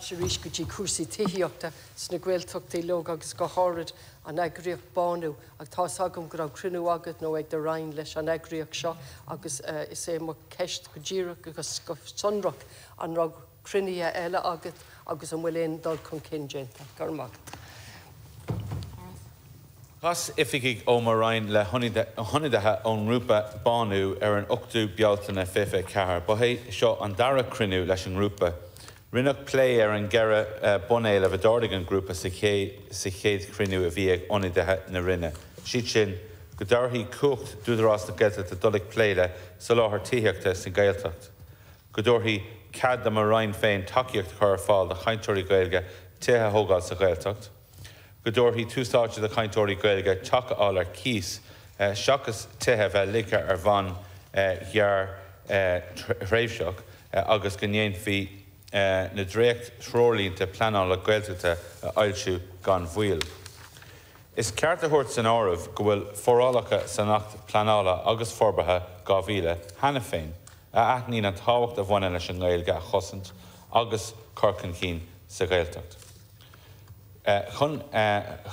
ais arís go dtí cúrsaí tithíochta sna Gaeltachtaí uilig agus go háirid an eagraíocht Bánú ach tá 'fhios agam go raibh cruinniú agat nó ag do Roinn leis an eagraíocht seo agus is é mo cheist go díreach agus go sonrach an raibh cruinnithe eile agat agus an bhfuil aon dul chun cinn déanta? Go raibh maith agat. Chas oifigigh ó mo Roinn le hionadaithe ón ngrúpa Bánú ar an 8ú Bealtaine 2024. Ba é seo an dara cruinniú leis an ngrúpa. Rinneadh plé ar an gceithre bunéileamh a d'ardaigh an grúpa sa chéad chruinniú a bhí ag ionadaithe na Roinne, siad sin, go dtabharfaí cumhacht d'Údarás na Gaeltachta dul ag plé le soláthar tithíochta sa Ghaeltacht, go dtabharfaí cead do mo Roinn féin tacaíocht a chur ar fáil do chainteoirí Gaeilge tithe a thógáil sa Ghaeltacht. go dtabharfaí tús áite do chainteoirí Gaeilge teach a fháil ar cíos seachas tithe a bheith ligthe ar bhonn gearrthréimhseach agus go ndéanfaí na dréacht-threoirlínte pleanála Gaeltachta a fhoilsiú gan mhoill. Is ceart a thabhairt san áireamh go bhfuil forálacha san Acht Pleanála agus Forbartha 2000 cheana féin a aithníonn an tábhacht a bhaineann leis an nGaeilge a chosaint agus cur chun cinn sa Ghaeltacht. Chun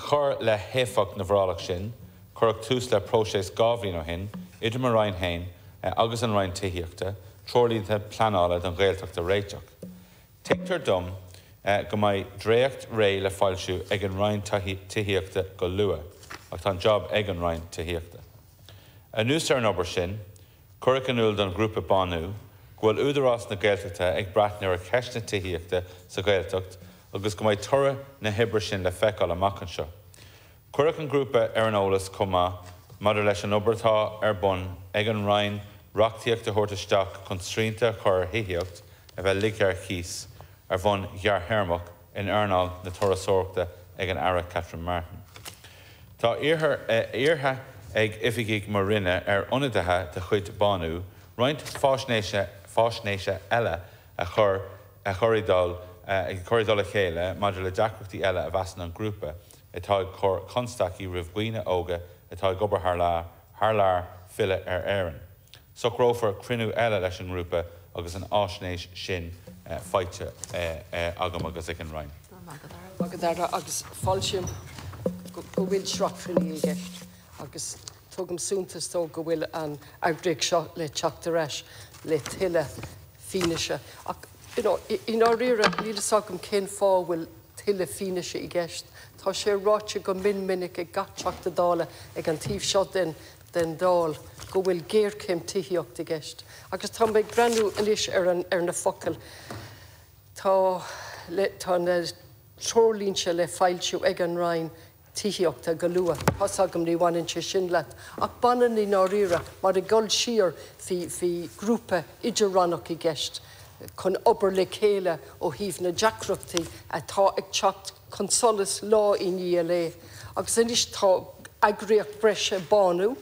cur le héifeacht na bhforálach sin, cuireadh tús le próiseas 2 bhliain ó shin, idir mo Roinn féin agus an Roinn Tithíochta, treoirlínte pleanála don Ghaeltacht a réiteach. Tuigtear dom go mbeidh dréacht réidh le foilsiú ag an Roinn Tithíochta go luath, ach tá an jab ag an Roinn Tithíochta. Anuas ar an obair sin, Cuireadh in iúl don ghrúpa Bánú go bhfuil Údarás na Gaeltachta ag breathnú ar cheist na tithíochta sa Ghaeltacht agus go mbeidh toradh na hoibre sin le feiceáil amach anseo. Cuireadh an grúpa ar an eolas chomh maith maidir leis an obair atá ar bun ag an Roinn reachtaíocht a thabhairt isteach chun srianta a chur ar thithíocht a bheith ligthe ar chíos ar bhonn ghearrthéarmach in earnáil na turasóireachta ag an Aire Catherine Martin. Tá iarrtha ag oifigigh mo Roinne ar ionadaithe de chuid Bánú roinnt faisnéise faisnéise eile a chur a chur i dtoll a chur i dtoll a chéile maidir le deacrachtaí eile a mheasann an grúpa atá ag cur constaicí roimh dhaoine óga atá ag obair thar lear thar lear filleadh ar Éirinn. Socrófar cruinniú eile leis an ngrúpa agus an fhaisnéis sin faighte agam agus ag an Roinn. Go raibh maith agat, a Aire, agus fáiltím go bhfuil sraith cruinnithe i gceist agus tugaim suntas dó go bhfuil an eagraíocht seo le teacht ar ais le tuilleadh fianaise. Ach, you know, i ndáiríre, níl fhios agam cén fáth a bhfuil tuilleadh fianaise i gceist. Tá sé ráite go mion minic ag gach Teachta Dála ag an taobh seo den den Dáil go bhfuil géarchéim tithíochta i gceist. Agus tá mé ag breathnú anois ar an, ar na focail. Tá le, tá na treoirlínte le foilsiú ag an Roinn Tithíochta go luath. Tá's agam ní bhaineann sé sin leat, ach baineann i ndáiríre, mar ag dul siar bhí, bhí grúpa idir-rannach i gceist chun obair le chéile ó thaobh na deacrachtaí atá ag teacht chun solais lá i ndiaidh lae. Agus anois tá eagraíocht breise, Bánú,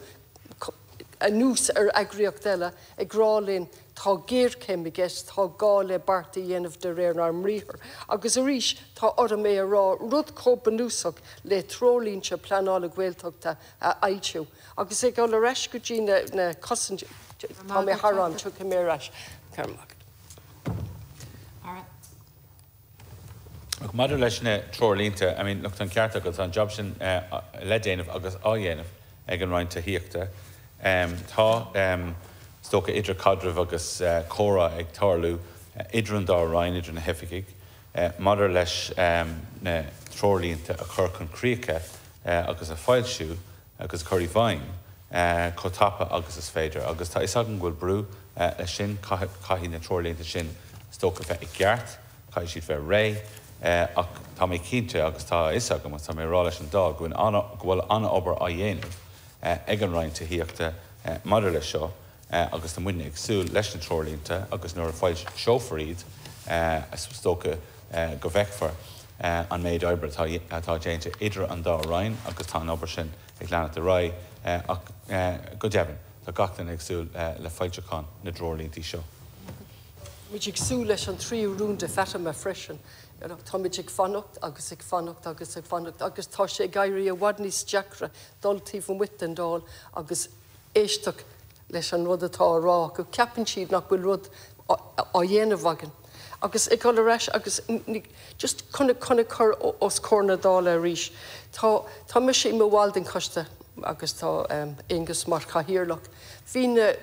anuas ar eagraíocht eile, ag rá linn tá géarchéim i gceist, tá gá le beart a dhéanamh de réir ár mbriathar. Agus arís, tá orm é a rá, rud chomh bunúsach le treoirlínte pleanála Gaeltachta a fhoilsiú. Agus ag dul ar ais go dtí na cosaint, tá mé thar am, tiocfaidh mé ar ais. Go raibh maith agat. Ach maidir leis na treoirlínte, I mean, look, tá an ceart agat, tá an job sin le déanamh agus á dhéanamh ag an Roinn Tithíochta. Tá, is dócha, idirchaidreamh agus comhrá ag tarlú idir an dá Roinn, idir na hoifigigh, maidir leis na treoirlínte a chur chun críche agus a foilsiú. agus a chur i bhfeidhm chomh tapa agus is féidir. Agus tá fhios agam go bhfuil brú leis sin, caithfidh na treoirlínte sin is dócha bheith i gceart, caithfidh siad bheith réidh, ach tá mé cinnte agus tá a fhios agam agus tá mé ag rá leis an Dáil go bhfuil an-obair á dhéanamh ag an Roinn Tithíochta maidir leis seo agus tá muidne ag súil leis na treoirlínte agus nuair a foilseofar iad is dócha go bhfeicfear an méid oibre atá déanta idir an dá Roinn agus tá an obair sin ag leanacht ar aghaidh ach go deimhin tá gach duine ag súil le foilseachán na dtreoirlíntí seo. Muid ag súil leis an tríú rún de Fatima freisin. Táimid ag fanacht agus ag fanacht agus ag fanacht agus tá sé ag éirí i bhfad níos deacra dul taobh amuigh den Dáil agus éisteacht leis an rud atá á rá acu. Ceapann siad nach bhfuil rud á dhéanamh againn. Agus ag dul ar ais agus just chun chun a chur os comhair na Dála arís, tá tá mise i mo bhall den choiste agus tá Aengus mar chathaoirleach. Bhí na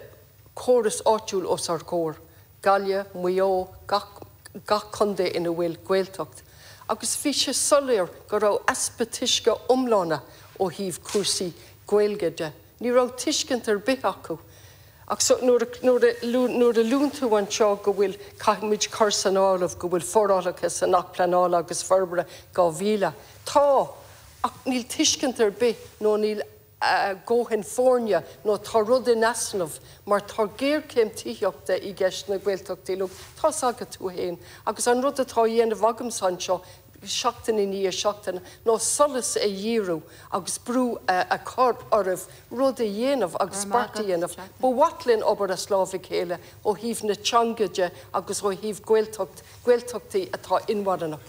córais áitiúil os ár gcomhair, Gaillimh, Maigh Eo, gach gach contae ina bhfuil Gaeltacht. Agus bhí sé soiléir go raibh easpa tuisce iomlána ó thaobh cúrsaí Gaeilge de. Ní raibh tuiscint ar bith acu. Ach so nuair a nuair a nuair a luann tú anseo go bhfuil caithfimid cur san áireamh go bhfuil forálacha san Acht Pleanála agus Forbartha 2000. Tá, ach níl tuiscint ar bith nó níl dóthain foirne nó tá rud in easnamh mar tá géarchéim tithíochta i gceist na Gaeltachtaí. Look, tá's agat tú féin agus an rud atá á dhéanamh agamsa anseo seachtain i ndiaidh seachtaine ná solas a dhíriú agus brú a chur oraibh rud a dhéanamh agus beart a dhéanamh. Ba mhaith linn obair as lámh a chéile ó thaobh na teanga de agus ó thaobh Gaeltacht, Gaeltachtaí atá inmharthana.